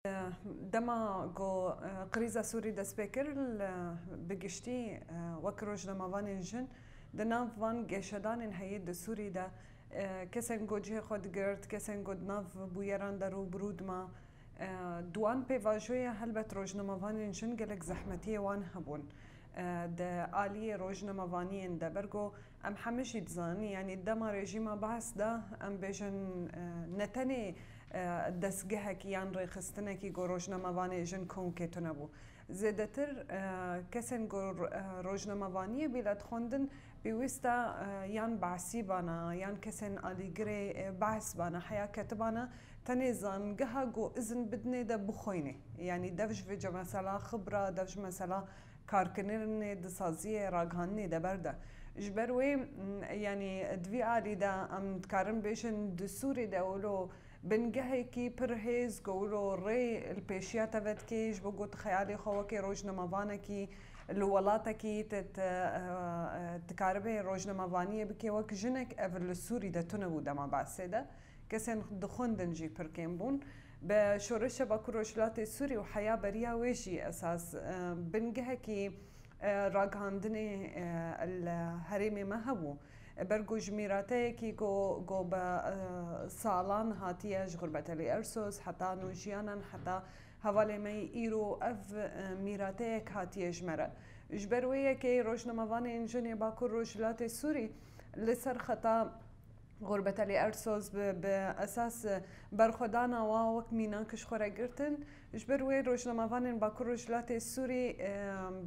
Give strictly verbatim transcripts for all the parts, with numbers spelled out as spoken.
Dema ku, e, krîza Sûrî dest pê kir, li, bi giştî, e, wek rojnamevanên jin di nav van geşedanên heyî di Sûrî de, e, kesên ku cihê xwe digirt, kesên ku di nav bûyeran de rû bi rû dima, e, di wan pêvajoya helbet rojnamevanên jin gelek zehmetiyê wan hebûn, e, di aliyê rojnamevaniyên de. Ber ku Em hemî jî dizanin, yanî dema rejîma Baas de, em bêjin, e, ne tenê, e, destgehekî yan rêxistinekî ku rojnamevanê jin kom ketine bû. Zêdetir, e, kesên ku, e, rojnamevaniyê bîle dixwendin, pêwîsta, e, yan Baasî bana, yan kesên alîgirê, e, Baas bana, heya ketibana tenê zangeha ku izin bidinê de bixwînê. Yanî dev ji vê mesela xibra, dev ji mesela karkirinê di saziyê ragihandinê de berde. Ji ber wê, m, yanî di vî alî de em dikarin bêjin di Sûrî de wilo bingehekî pir hêz ku wilo rê li pêşiya te vedikê, ji bo ku tu xeyalê xwe wekê rojnamevanekî li welatekî te, te, e, e, dikaribê rojnamevaniyê bikê wek jinek, ev li Sûrî de tune bû dema Baasê de. Kesên dixwendin jî pir kêm bûn. Bi şoreşa Bakur Rojhilatê Sûrî û heya beriya wê jî esas, e, bingehekî, e, ragihandinê, e, li herêmê me hebû. E, ber ku ji mîrateyekî ku, ku bi, e, salan hatiye ji Xurbetelî Ersoz heta Nûjiyanan heta hevalê me yî îro ev, e, mîrateyek hatiye ji me re. Ji ber wê yekê rojnamevanên jinê Bakur Rojhilatê Sûrî li ser xeta Xurbetelî Ersoz bi, bi esas berxwedana wa wek mînak ji xwe re girtin. Ji ber wê rojnamevanên Bakur Rojhilatê Sûrî, e,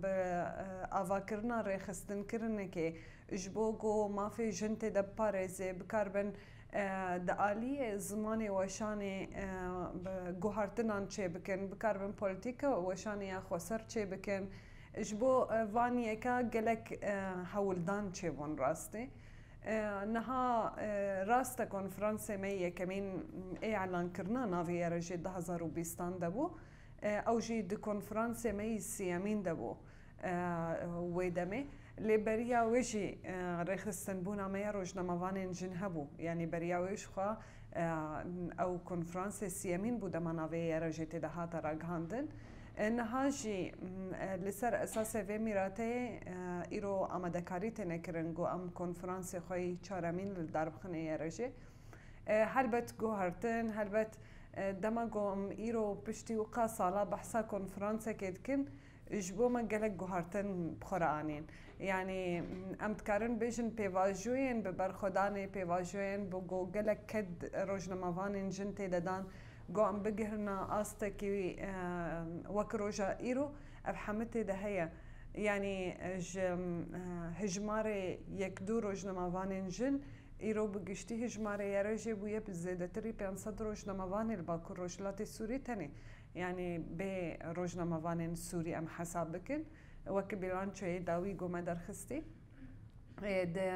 bi, e, avakirina rêxistinkirinekê ji bo ku mafê jin tê de biparêzê, bikaribin, e, di aliyê zimanê weşanê, e, bi guhartinan çêbikin, bikaribin polîtîka weşanê ya xweser çêbikin. Ji bo, e, van yeka gelek, e, hewldan çêbûn rastî. E, niha, e, rast e, konferansê me yekemîn ê elankirina navê YRJ'ê du hazar û bîstan de bû. E, ew jî di konferansê me yî siyemîn de bû, e, wê demê. Lê beriya wê jî, e, rêxistinbûna me ya rojnamevanên jin hebû. Yanî beriya wê ji xwe, e, ew konferansê siyemîn bû dema navê YRJ'ê tê de hate ragihandin. E, niha jî, m, e, li ser esasê vê mîrateyê, e, îro amadekarî têne kirin ku em konferansê xwe yî çaremîn li dar bixinê YRJ'ê. E, helbet guhertin, helbet, e, dema ku em îro piştî wiqa sala behsa konferansekê dikin, ji bo me gelek guhertin bi xwe re anîn. Yanî, em dikarin bêjin pêvajoyên bi berxwedanê, pêvajoyên bi ku gelek ked rojnamevanên jin tê de dan, ku em bigihirina astekî, e, wek roja îro, ev hemî tê de heye. Yanî, e, ji, e, hijmarê yek du rojnamevanên jin, îro bi giştî hijmarê YRJ'ê bûye bi zêdetirî pênc sed rojnamevanê li Bakur Rojhilatê Sûrî tenê. Yanî bê rojnamevanên Sûrî em hesab bikin, wek bilançoyê dawî ku me derxistî. Ê, di, e,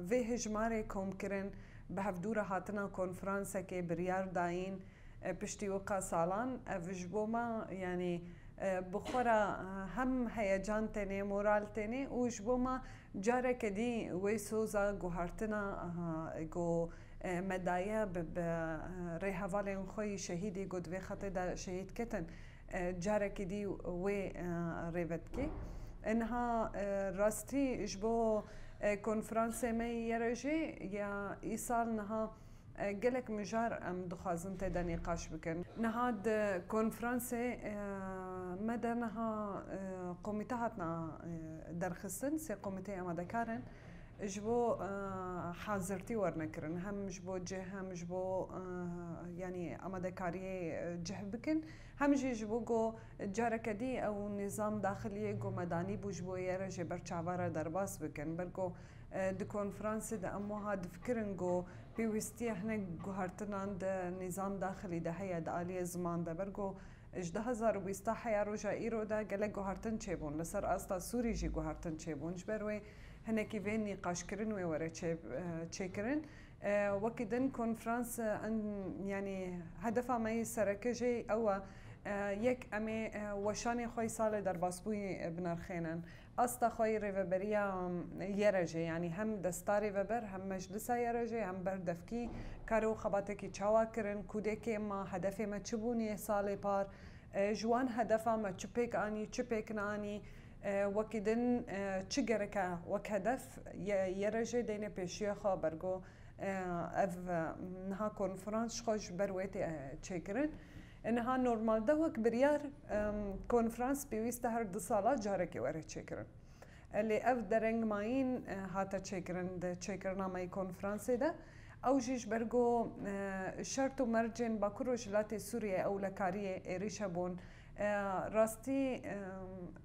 vê hijmarê komkirin bi hevdû re hatina konferansekê biryar dayîn, e, piştî wiqa salan, ev ji bo me, yanî, e, bi xwe re, e, hem heyecan tenê, moral tenê û ji bo me careke dî wê soza guhartina, e, ku, e, me daye bi, bi, e, rêhevalên xwe yî şehîdî ku di vê xetê de şehîd ketin, e, carekî dî wê, e, rêve dikê. E, niha, e, rastî ji bo, e, konferansê me yê YRJ'ê ya îsal niha, e, gelek mijar em dixwazin tê de nîqaş bikin. Niha di konferansê, e, me de niha, e, komîte hatina, e, derxistin, sê komîteyê amadekar in. Ji bo, e, hazirtî werne kirin, hem ji bo cih, hem ji bo, e, yanî amadekariyê, e, cih bikin, hem jî ji bo ku careke dî ew nîzam daxiliyê ku me danî bû ji bo YRJ'ê ber çava re derbas bikin. Ber ku, e, di konferansê de em wiha difikirin ku pêwîstiya hinek guhertinan di nîzam daxilî de heye di aliyê ziman de. Ber ku Ji du hazar û bîst heya roja îro de gelek guhertin çêbûn. Li ser asta Sûrî jî guhertin çêbûn. Ji ber wê hinekî vê nîqaşkirin wê were çê, e, çêkirin. E, wekî din konferans, e, en, yanî hedefa me yê sereke jî ew e, Yek em ê weşanê xwe yî salê derbasbûyî binirxênin. Asta xwe yî rêveberiya YRJ'ê, yanî hem desta rêveber, hem meclisa YRJ'ê, hem berdevkî kar û xebatekî çawa kirin, kûdekê ma, hedefê me çi bûn yê salê par, ji wan hedefa me çi pêk anî, çi pêk neanî, wekî din çi gereke wek hedef YRJ'ê deyne pêşiya xwe bergo. Ev niha konferans ji xwe ji ber wê tê çêkirin. Niha normalde wek biryar konferans pêwîst e her du sala carekê were çêkirin. Lê ev derengmayîn hate çêkirin di çêkirina me yê konferansê de. Ew jî ji ber ku şert û mercên Bakur Rojhilatê Sûriyê ewlekariyê êrîşe bûn. Rastî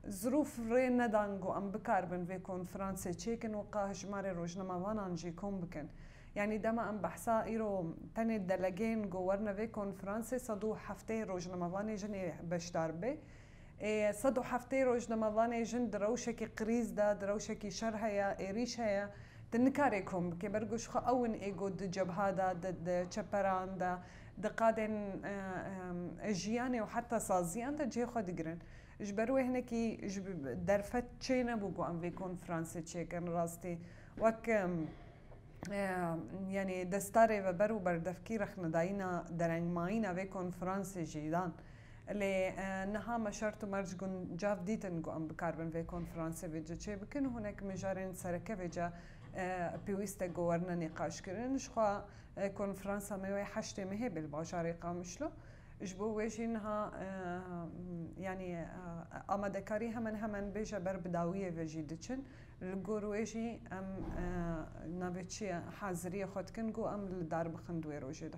zirûf rê nedan ku em bikaribin vê konferansê çêkin û qe hejmarê rojnamevanan jî kom bikin. Yanî dema em behsa îro tenê delegeyên ku werine vê konferansê, sed û heftê rojnamevanê jin ê beşdar bê. Ê sed û heftê rojnamevanê jin di rewşekî krîz de, di rewşekî şer heye, êrîş heye, tu nikarê kom bikê. Ber ku ji xwe ew in ê ku di cebha de, di, di çeperan de, di qadên, e, e, jiyanê û heta saziyan de cihê xwe digirin. Ji ber wê hinekî ji derfet çê nebû ku em vê konferansê çêkin rastî. Wek, e, yanî desta rêveber û berdevkî rexnedayîna derengmayîna vê konferansê jî dan. Lê, e, niha me şert û merc guncav dîtin ku em bikaribin vê konferansê vêce çê bikin û hinek mijarên sereke vêce, e, pêwîst e ku werine nîqaşkirin. Jixwe, e, konferansa me wê heştê mehê bê li bajarê Qamişlo. Ji bo wê jî niha, e, yanî, e, amadekarî hemen hemen bêje ber bi dawiyê ve jî diçin. Li gor wê jî em, e, navê çi ye, haziriyê xwe dikin ku em li dar bixin di wê rojê de.